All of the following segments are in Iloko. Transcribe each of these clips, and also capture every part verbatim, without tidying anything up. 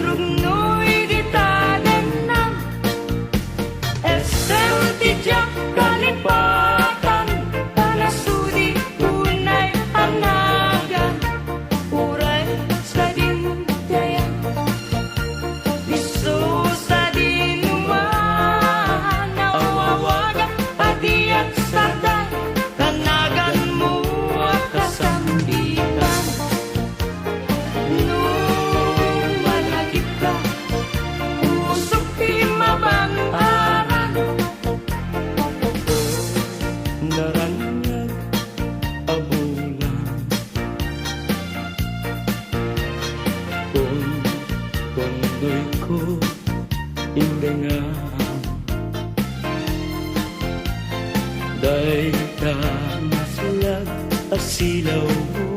Rugnoy dita dennam, Esther ti diak kalipatan, panasudi unay a nagan, uray sadin dayan. Isu sadin man a wawagak a diak sarday, ta naganmo a kasambitan. No malagipka, pusok ti mabang-aran. Naraniag a bulan, kun-, kundoyko indengam. Dayta nasulag a silawmo.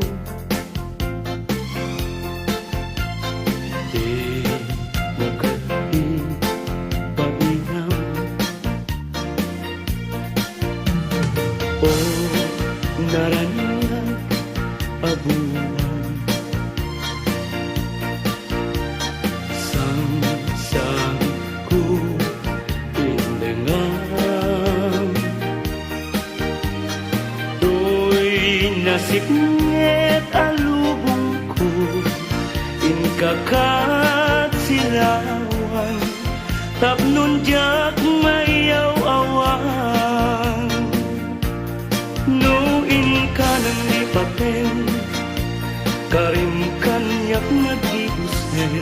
Dimo ket ipainam. O naraniag a bulan, sangsangitko indengam. Toy nasipnget a lubongko, inka kad silawan, tapnon diak maiyaw-awan. No inkanem ni paten, karim kaniak nagdibusen.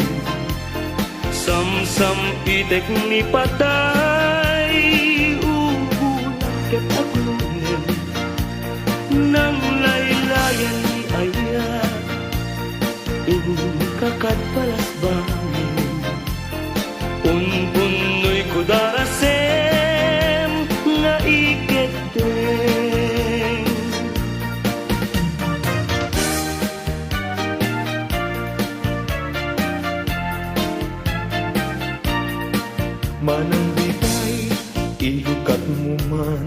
Samsam-itek ni patay, ubulan ket aglunen. Nanglaylayan ni ayat, inka kad balasbangen. Unpunnoyko darasem nga ikeddeng. Manang bitay, ilukatmo man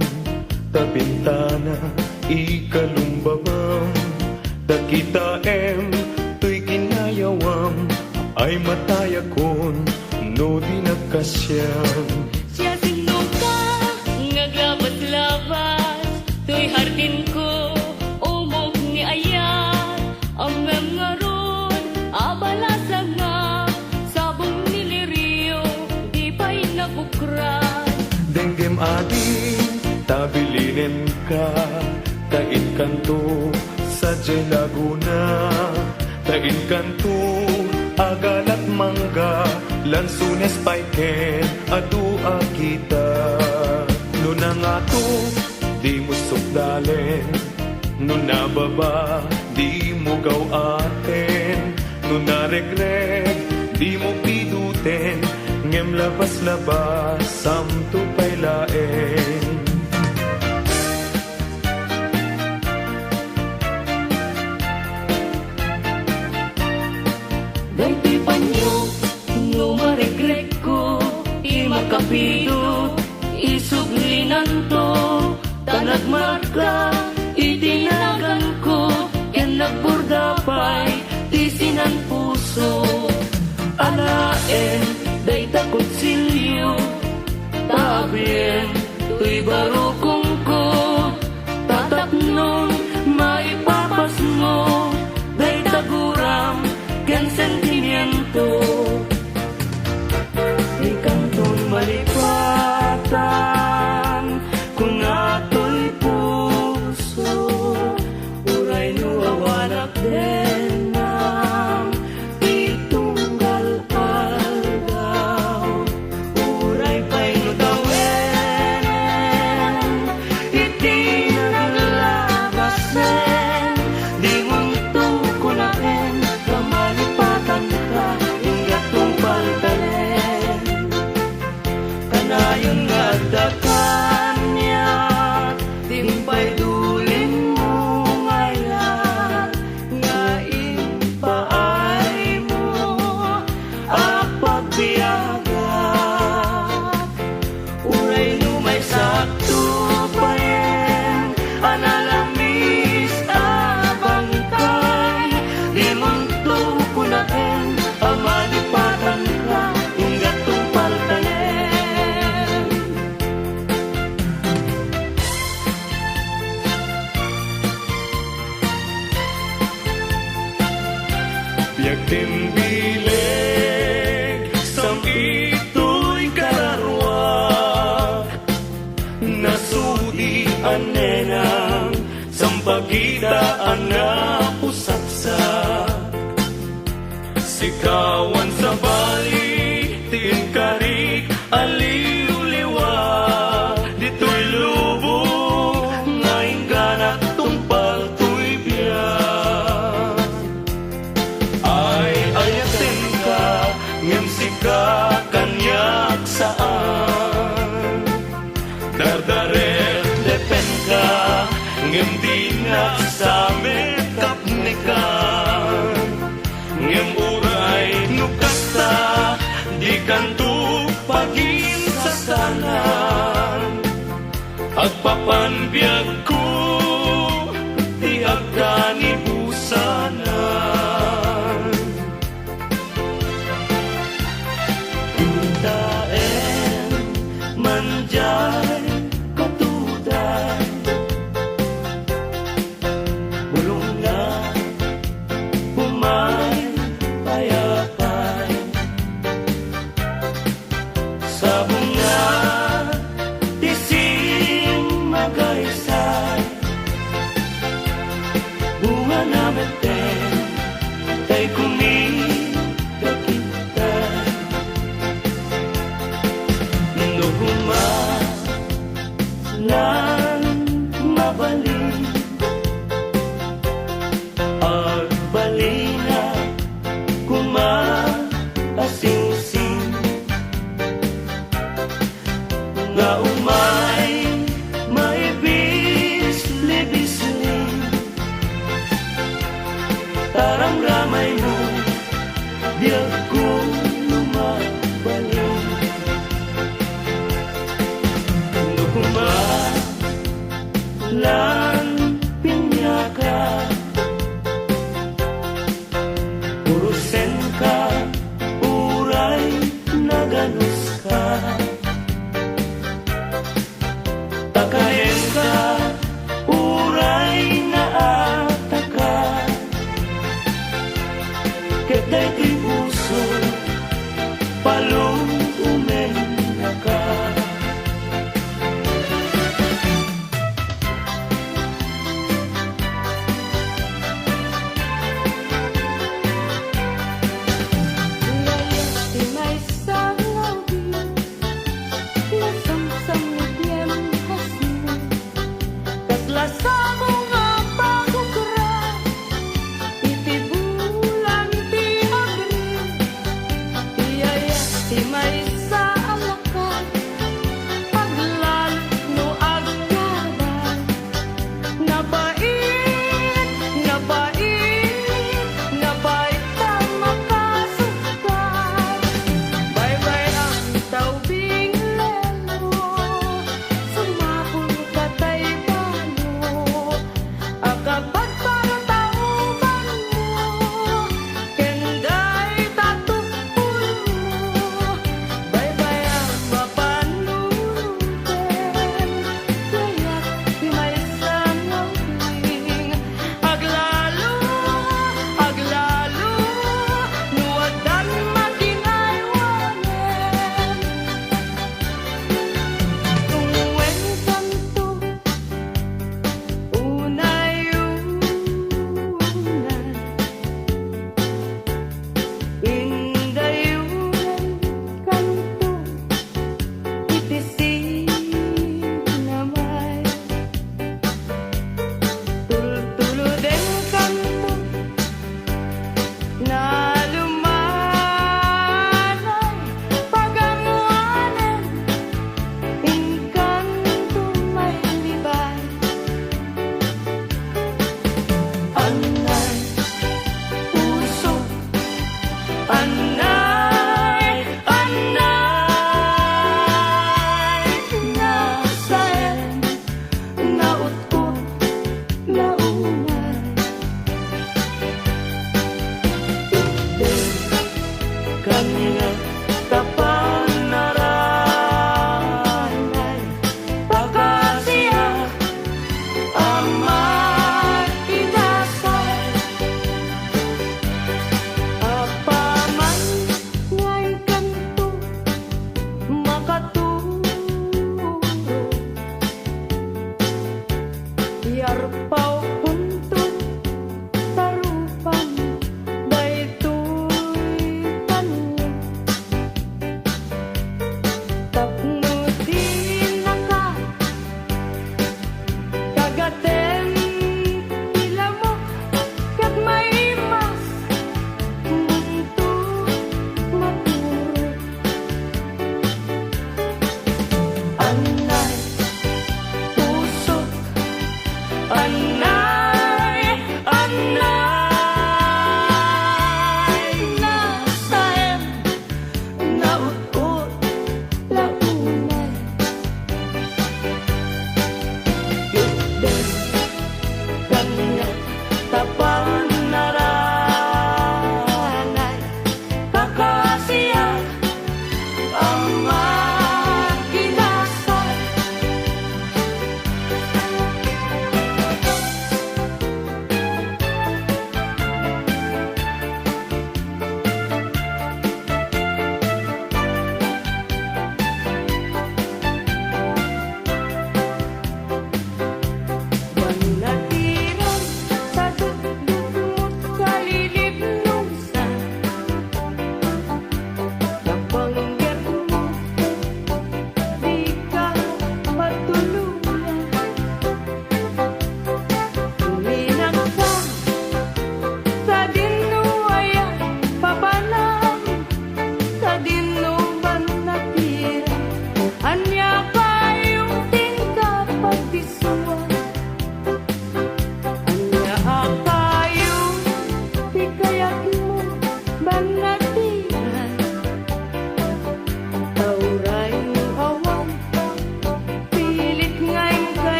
ta bintana ikalumbabam, ta kitaem toy kinayawam, ay matayakon no di nagkasian. Siasinoka nga aglabaslabas toy hardinko, umok ni ayat, ammem ngarud a balasangak, sabong ni lirio, di pay nabukran. Denggem adi, ta bilinenka, ta inkanto sadiay Laguna, ta inkanto agalat mangga, lansones pay ken adu a kita. No nangato, dimo sukdalen. No nababa, dimo gaw-aten. No naregreg, dimo piduten. Ngem labaslabas, samto pay laeng. Daytoy panyo no maregregko, ti makapido, isublinanto, ta nagmarka iti naganko, ken nagburda pay ti sinan puso. Alaen dayta kutsilio, ta abrien toy barukongko, ta tapnon maipapasmo dayta guram ken sentimiento. Dikanton malipatan, kuna toy puso, uray no awanak dennam ti tunggal aldaw. Uray pay no tawenen iti naglabasen, dimonto kunaen nga malipatanka, ingga tungpaltanen. Kanayon nga adda kaniak, dimpay dulinmo nga ayat, nga impaaymo a pagbiagak. Uray no maysakto payen a nalamis a bangkay, dimonto kunaen a malipat Kita a napusaksak, sikawan sabali ti inkarik a liwliwa. Ditoy lubong nga inggana tungpal toy biag. Ay, ayatenka, ngem sika kaniak saan. Dardaredepenka, ngem dinak sa met kapnekan. Ngem uray no kasta, dikanto paginsasanan. Agpapan biagko ti agkanibusanan. Taen manjay katuday, bulong nga umay payapay. Sabong nga ti simmagaysay, bunga na metten tay kumidakitay. No koma lan mabalin, agbalina koma a singsing nga umay maibislibisling. Taramramaymo, biagko no mabalin. No koma lan piñaka, urosenka uray naganuska. Takaenka uray naataka, ket daytoy puso, palumennaka. Layas ti maysa nga ubing, nasamsam ni Tiem Hasmo. Kasla sabong nga pagukra iti bulan ti Abril. Iyayat ti maysa a lakay, aglalo no agkabay. Napait, napait, napait ta makasukay. Baybay-am ta ubing lelo, sumakol ka tay balo, a kapadpado ta ubanmo, ken dayta tukkolmo. Baybay-am a panunoten, layas ti maysa nga ubing. Aglalo, aglalo, no addan makinaywanen. Tungwenkanto, unay-unay, indayurenkanto iti sinamay. Tultulodenkanto, nalumanay, pagammoanen, inkanto mailibay. Annay, puso, annay, annay, nasaen, nautkot, naunay. Itdem kaniak ta panaranay, pakasiak a makinasay. Apaman nga inkanto makaturo, yarpaw kun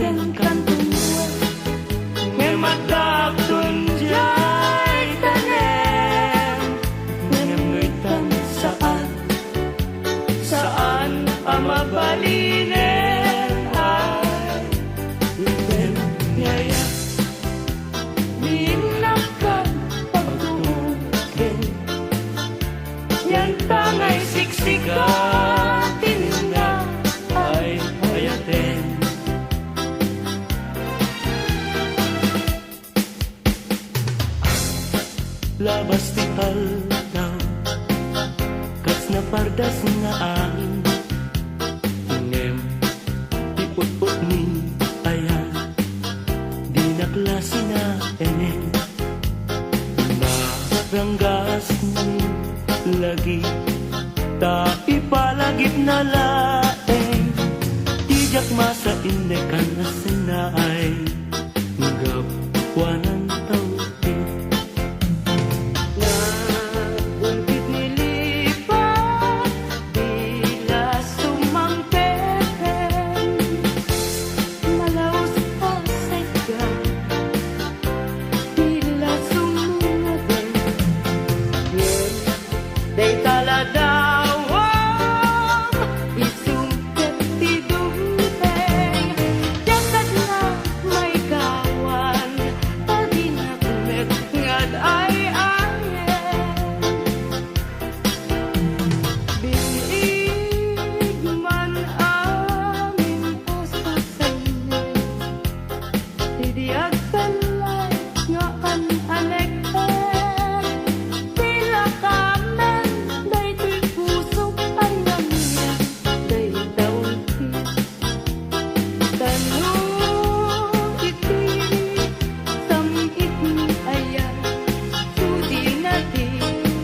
Ken kanton ngem adda agton diay tanem, ngem no itan saan, saan a mabalinen ay item ni ayat. Ni innakkan pagtuoken, yanta nga isiksika ti ninna ay ayaten. Labas ti aldaw, kas napardas nga angin, ngem ti ut-ot ni ayat, dinak la sinaenen. Naranggasmi lagi, ta ipalagipna laeng ti diak masainnekan a sinaay. Gapuanan tawte. Nagbulbit ni lipa, di la sumangpeten. Malaus a saikka, di la sumungaden. Dayta la dawam, isungpet ti dumteng, diak ket na maikawan, ta dinak met nga ad-ay-ayen. Biig man amin a sasayen. Idi agtellay nga an-anekek, ti lakamen daytoy pusok a namian dayta ulti. Tano iti sam-it ni ayat, sudina ti,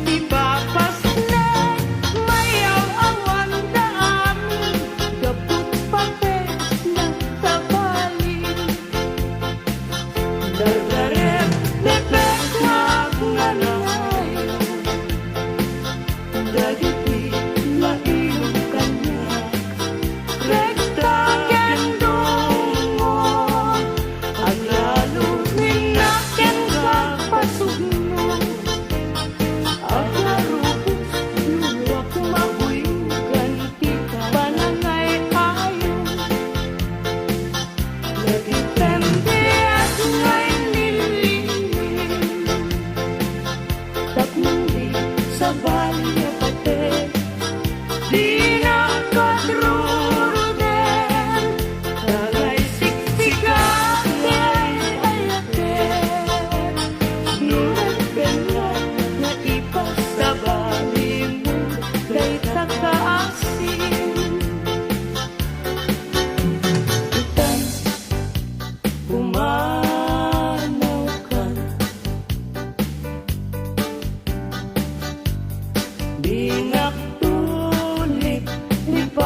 ti papasnek, mayaw-awan da amin, gapu pati na sabali. Dardarep, depek nga agnanayon. Dagiti laing kaniak, rekta ken dungo, aglalo ni innak ken kapasugno. Agarupos, luluak mabuyogan ti panangay-ayo. Nagitente a sungay nilingin. Tapno di sabali a pati, dina katruruden. Dagay siksika ti ay-ayatek. No nagbennak nga ipasabalimo dayta kaasin. Itan, pumanawkan. Dinakto liplipatan.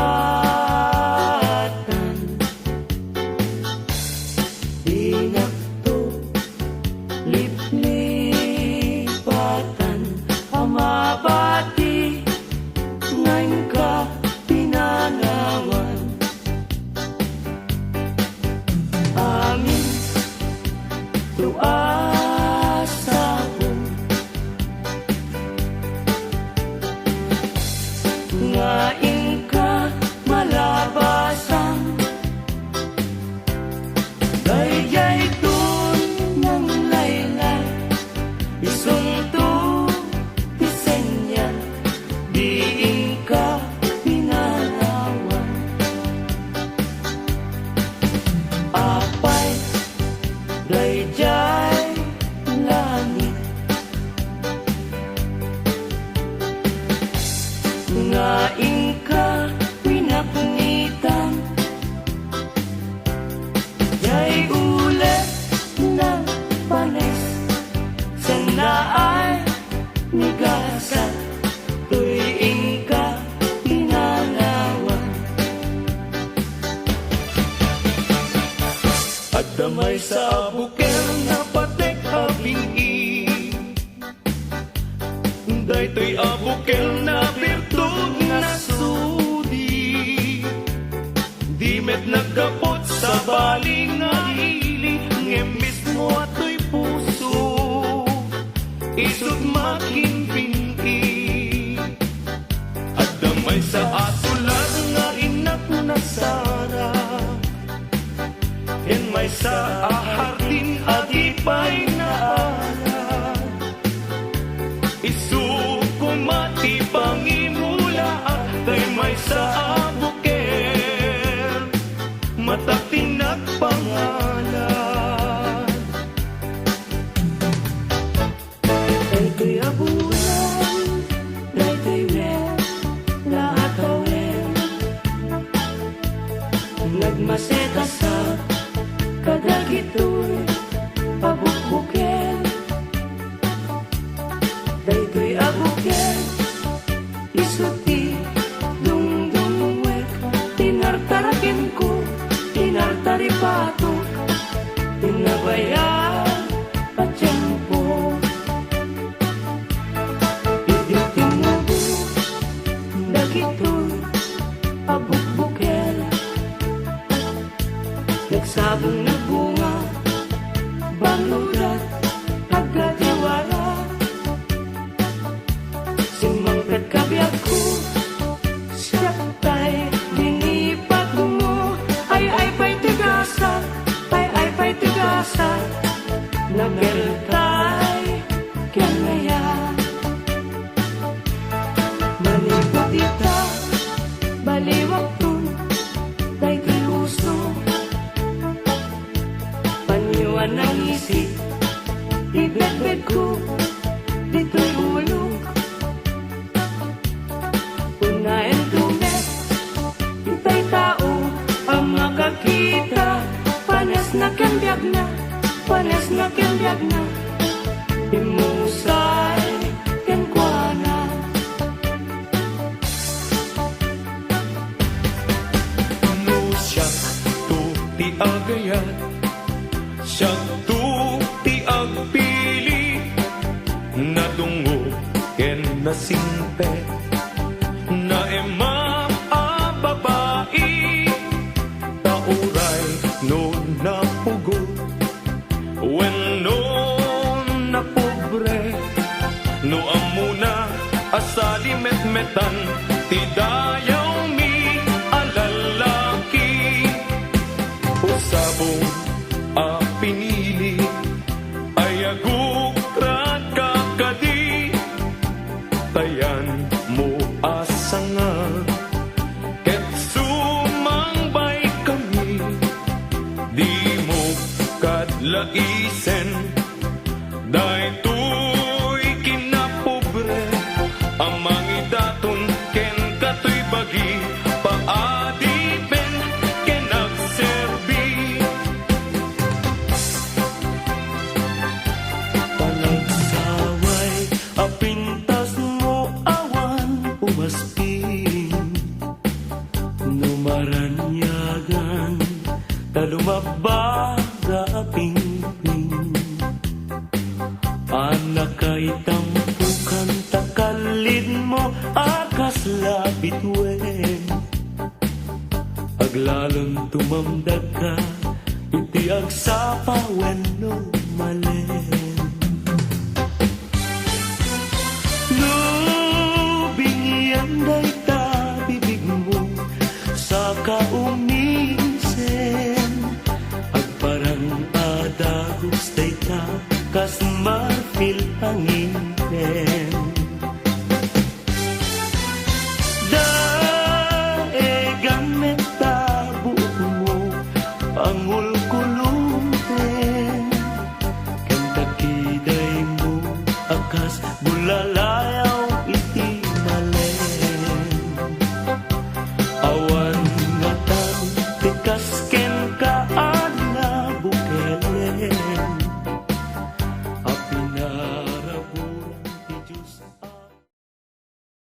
Dinakto liplipatan a mabati nga inka pinanawan. Amin to a sao nga inka malabasan. Daydiay ton nanglaylay, isunto ti senyal, di inka pinanawan. Apay, daydiay langit nga inka pinaknitan. Diay ulit nagpanes, sen naay ni gasat, toy inka pinanawan. Adda maysa a bukel napatek a bin-i. Daytoy a bukel nabirtud nasudi. Di met naggapu't sabali Masetasak kadagitoy a bukbukel. Daytoy a bukel, isu ti dungdungwek, ti nartarakenko, ti nartaripatok, ti nabayag a tiempo. Idi timmubo dagitoy a bukbukel, nagsabong, nagbunga, banudat, agatiwara. Simmangpet kabiagko, siak tay linipatmo. Ay, ay pay ti gasa, ay, ay pay ti gasa, nagertay ken aya. Manipud ita, baliwakton daytoy uso. Paniwan a ngisi, ibedbedko ditoy ulok. Unayen tumet itay tao a makakita, panesna ken biagna, panesna ken biagna, immusay kenkuana. No siakto ti agayat, siakto ti agpili, nadungog ken nasingpet, naemak a babai, ta uray no napugot wenno napobre, no ammona a salimetmetan ti dayawmi a lalaki. Usabong a pinili, ay agukradka kadi, tayanmo a sanga, ket sumangbaykami, dimo kad laisen. Daytoy kinapobre a mangidaton ken katoy bagi, paadipen ken agserbi. Panagsaway a pintasmo, awan umasping. No maraniagan ta lumabbaga a pingping, a nakaitampokan ta kallidmo a kasla bituen. Aglalon tumamdagka iti agsapa wenno malen. No bingian dayta bibigmo, saka umisen, agparang a dagus dayta kas marfil a ngipen. Daegan met ta buokmo, pangulkulongten, ken ta kidaymo a kas bulalayaw iti malen. Awan nga tao ti kas